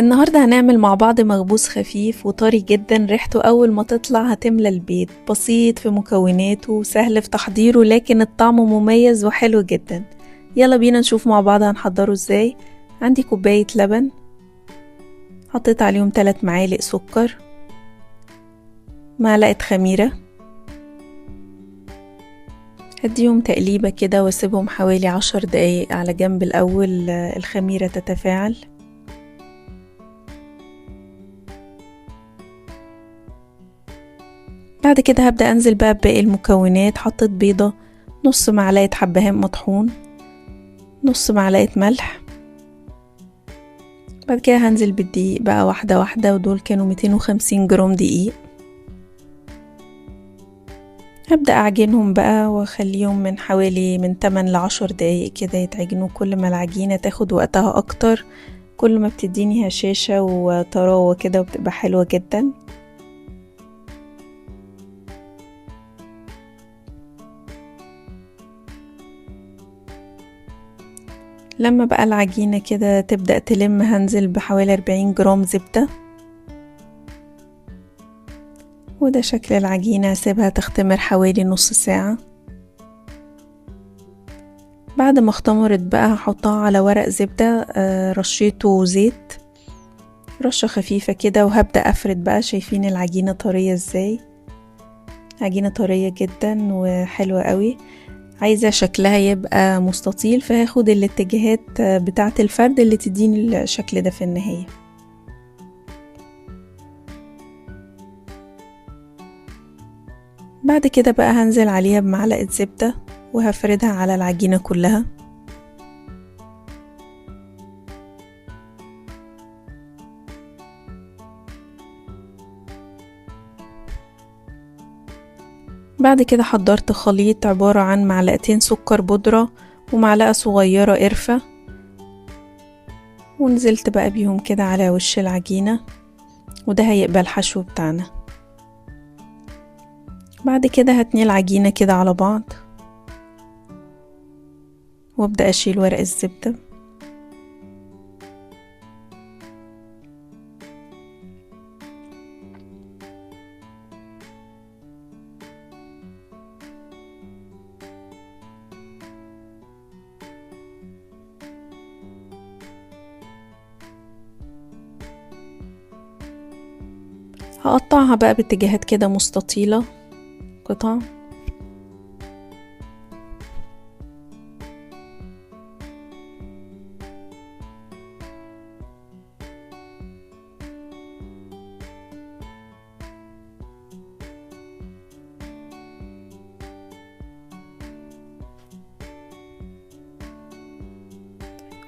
النهاردة هنعمل مع بعض مخبوز خفيف وطري جدا، ريحته أول ما تطلع هتملى البيت. بسيط في مكوناته وسهل في تحضيره، لكن الطعم مميز وحلو جدا. يلا بينا نشوف مع بعض هنحضره ازاي. عندي كوباية لبن، حطيت عليهم 3 معالق سكر، معلقة خميرة. هديهم تقليبة كده واسيبهم حوالي 10 دقايق على جنب الأول الخميرة تتفاعل. بعد كده هبدأ أنزل بقى بباقي المكونات. حطيت بيضة، نص معلقة حبهان مطحون، نص معلقة ملح. بعد كده هنزل بالدقيق بقى واحدة واحدة، ودول كانوا 250 جرام دقيق. هبدأ أعجنهم بقى وأخليهم من حوالي من 8 ل 10 دقايق كده يتعجنوا. كل ما العجينة تاخد وقتها أكتر كل ما بتديني هشاشة وطراوة كده وبتبقى حلوة جدا. لما بقى العجينة كده تبدأ تلم هنزل بحوالي 40 جرام زبدة، وده شكل العجينة. هسيبها تختمر حوالي نص ساعة. بعد ما اختمرت بقى هحطها على ورق زبدة، رشيته زيت رشة خفيفة كده، وهبدأ أفرد بقى. شايفين العجينة طرية ازاي؟ عجينة طرية جدا وحلوة قوي. عايزة شكلها يبقى مستطيل، فهاخد الاتجاهات بتاعة الفرد اللي تديني الشكل ده في النهاية. بعد كده بقى هنزل عليها بمعلقة زبدة وهفردها على العجينة كلها. بعد كده حضرت خليط عبارة عن معلقتين سكر بودرة ومعلقة صغيرة قرفة، ونزلت بقى بيهم كده على وش العجينة، وده هيبقى الحشو بتاعنا. بعد كده هتني العجينة كده على بعض وابدأ اشيل ورق الزبدة. هقطعها بقى باتجاهات كده مستطيلة قطع.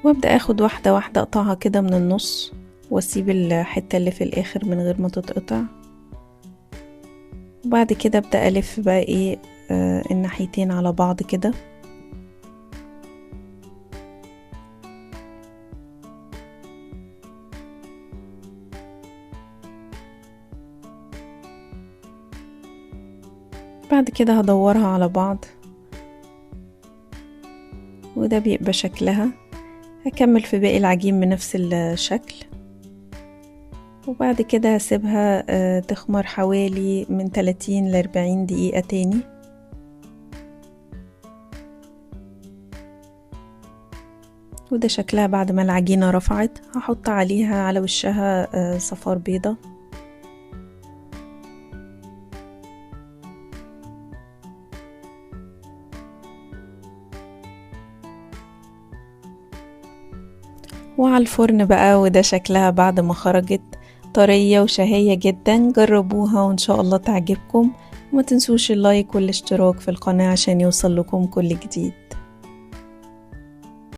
وابدأ اخد واحدة واحدة اقطعها كده من النص، واسيب الحتة اللي في الاخر من غير ما تتقطع. وبعد كده ابدأ الف بقى ايه الناحيتين على بعض كده. بعد كده هدورها على بعض، وده بيبقى شكلها. هكمل في باقي العجين بنفس الشكل، وبعد كده هسيبها تخمر حوالي من 30 ل 40 دقيقة تاني. وده شكلها بعد ما العجينة رفعت. هحط عليها على وشها صفار بيضة. وعلى الفرن بقى، وده شكلها بعد ما خرجت، طرية وشهية جدا. جربوها وان شاء الله تعجبكم، وما تنسوش اللايك والاشتراك في القناة عشان يوصل لكم كل جديد.